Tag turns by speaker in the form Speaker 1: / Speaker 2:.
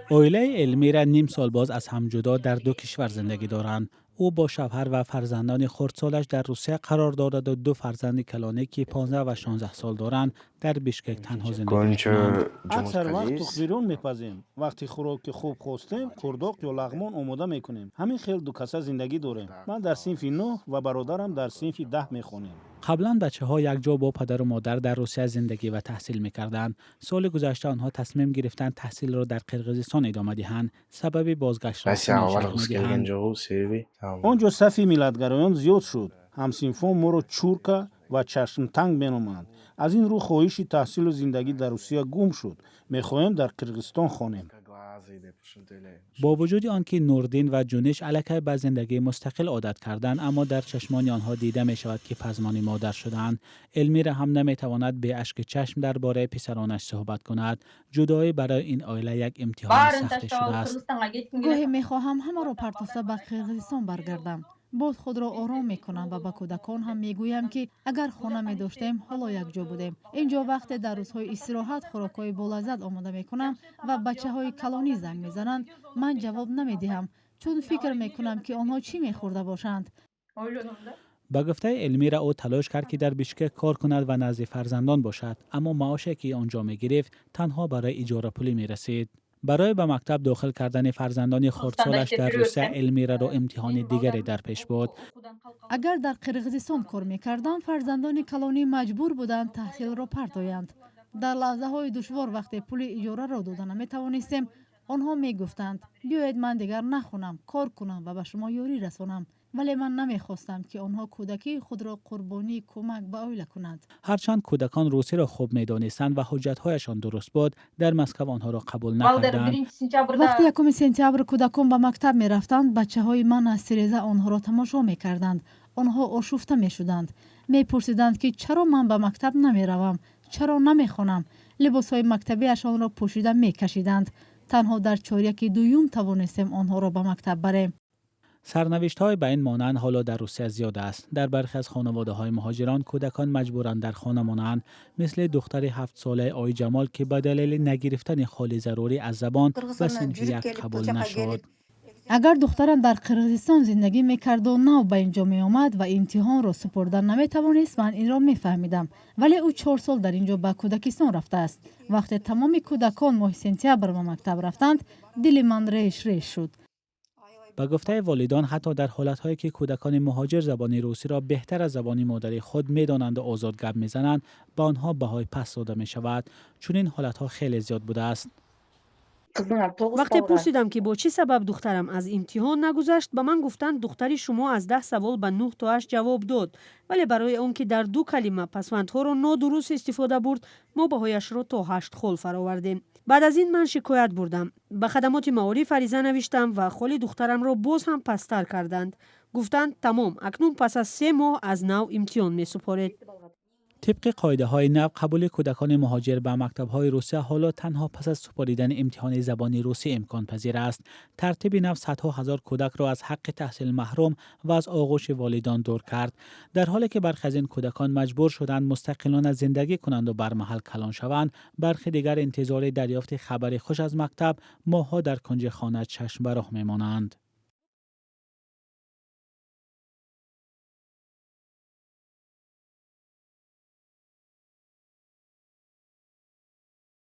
Speaker 1: Оилаи Элмира ним сол боз аз ҳам ҷудо дар ду кишвар зиндагӣ доранд. Ӯ бо шавҳар ва фарзандони хурдсолаш дар Русия қарор дораду ду фарзанди калонӣ, ки 15 ва 16 сол доранд, дар Бишкек танҳо зиндагӣ мекунанд.
Speaker 2: Аксар вақт тухбирён мепазем. Вақте хӯроки хуб хостем, қурдоқ ё лағмон омода мекунем. Ҳамин хел дукаса зиндагӣ дорем. Ман дар синфи нӯҳ ва бародарам дар синфи 10 мехонем.
Speaker 1: Қаблан бачаҳо якҷо бо падару модар дар Русия зиндагӣ ва таҳсил мекарданд. Соли гузашта онҳо тасмим гирифтанд таҳсилро дар Қирғизистон идома диҳанд. Сабаби бозгаштро чунин шарҳ медиҳанд.
Speaker 2: Он ҷо сафи миллатгароён зиёд шуд. Ҳамсинфон моро чурка ва чашмтанг меноманд. Аз ин рӯ хоҳиши таҳсилу зиндагӣ дар Русия гум шуд. Мехоҳем дар Қирғизистон хонем.
Speaker 1: Бо вуҷуди он ки Нурдин ва Ҷуниш аллакай ба зиндагии мустақил одат карданд, аммо дар чашмони онҳо дида мешавад, ки пазмони модар шудаанд. Элмира ҳам наметавонад бе ашки чашм дар бораи писаронаш суҳбат кунад. Ҷудоӣ барои ин оила як имтиҳони сахте шудааст.
Speaker 3: Гоҳе мехоҳам ҳамаро партофта ба Қирғизистон баргардам. Боз худро ором мекунам ва ба кӯдакон ҳам мегӯям, ки агар хона медоштем, ҳоло якҷо будем. Ин ҷо вақте дар рӯзҳои истироҳат хӯрокҳои болаззат омода мекунам ва бачаҳои калонӣ занг мезананд, ман ҷавоб намедиҳам, чун фикр мекунам, ки онҳо чӣ мехӯрда бошанд.
Speaker 1: Ба гуфтаи Элмира, ӯ талош кард, ки дар Бишкек кор кунад ва назди фарзандон бошад, аммо маоше, ки он ҷо мегирифт, танҳо барои иҷорапулӣ мерасид. Барои ба мактаб дохил кардани фарзандони хурдсолаш дар Русия Элмираро имтиҳони дигаре дар пеш буд.
Speaker 3: Агар дар Қирғизистон кор мекардам, фарзандони калонӣ маҷбур буданд таҳсилро партоянд. Дар лаҳзаҳои душвор, вақте пули иҷораро дода наметавонистем, онҳо мегуфтанд: «Биёед, ман дигар нахонам, кор кунам ва ба шумо ёрӣ расонам». Вале ман намехостам, ки онҳо кӯдакии худро қурбонии кӯмак ба оила кунанд.
Speaker 1: Ҳарчанд кӯдакон русиро хуб медонистанд ва ҳуҷҷатҳояшон дуруст буд, дар Москав онҳоро қабул накарданд.
Speaker 3: Вақти 1 сентябр кӯдакон ба мактаб мерафтанд, бачаҳои ман аз тиреза онҳоро тамошо мекарданд. Онҳо ошуфта мешуданд, мепурсиданд, ки чаро ман ба мактаб намеравам, чаро намехонам. Либосҳои мактабиашонро пӯшида мекашиданд. Танҳо дар чоряки дуюм тавонистем онҳоро ба мактаб барем.
Speaker 1: Сарнавиштҳои ба ин монанд ҳоло дар Русия зиёд аст. Дар бархе аз хонаводаҳои муҳоҷирон кӯдакон маҷбуранд дар хона монанд, мисли духтари 7-солаи Оиҷамол, ки ба далели нагирифтани холи зарурӣ аз забон ба синфи як қабул нашуд.
Speaker 3: Агар духтарам дар Қирғизистон зиндагӣ мекарду нав ба ин ҷо меомад ва имтиҳонро супурда наметавонист, ман инро мефаҳмидам. Вале ӯ 4 сол дар ин ҷо ба кӯдакистон рафтааст. Вақте тамоми кӯдакон моҳи сентябр ба мактаб рафтанд, дили ман реш реш шуд.
Speaker 1: Ба гуфтаи волидон, ҳатто дар ҳолатҳое, ки кӯдакони муҳоҷир забони русиро беҳтар аз забони модарии худ медонанду озод гап мезананд, ба онҳо баҳои паст дода мешавад. Чунин ҳолатҳо хеле зиёд будааст.
Speaker 4: Вақте пурсидам, ки бо чӣ сабаб духтарам аз имтиҳон нагузашт, ба ман гуфтанд: «Духтари шумо аз 10 савол ба нӯҳ тоаш ҷавоб дод, вале барои он ки дар ду калима пасвандҳоро нодуруст истифода бурд, мо баҳояшро то ҳашт хол фаровардем». Баъд аз ин ман шикоят бурдам, ба хадамоти маориф ариза навиштам ва холи духтарамро боз ҳам пасттар карданд. Гуфтанд: «Тамом, акнун пас аз 3 моҳ аз нав имтиҳон месупоред».
Speaker 1: Тибқи қоидаҳои нав, қабули кӯдакони муҳоҷир ба мактабҳои Русия ҳоло танҳо пас аз супоридани имтиҳони забони русӣ имконпазир аст. Тартиби нав садҳо ҳазор кӯдакро аз ҳаққи таҳсил маҳрум ва аз оғӯши волидон дур кард. Дар ҳоле ки бархе аз ин кӯдакон маҷбур шуданд мустақилона зиндагӣ кунанду бармаҳал калон шаванд, бархе дигар интизори дарёфти хабари хуш аз мактаб моҳҳо дар кунҷи хона чашм ба роҳ мемонанд.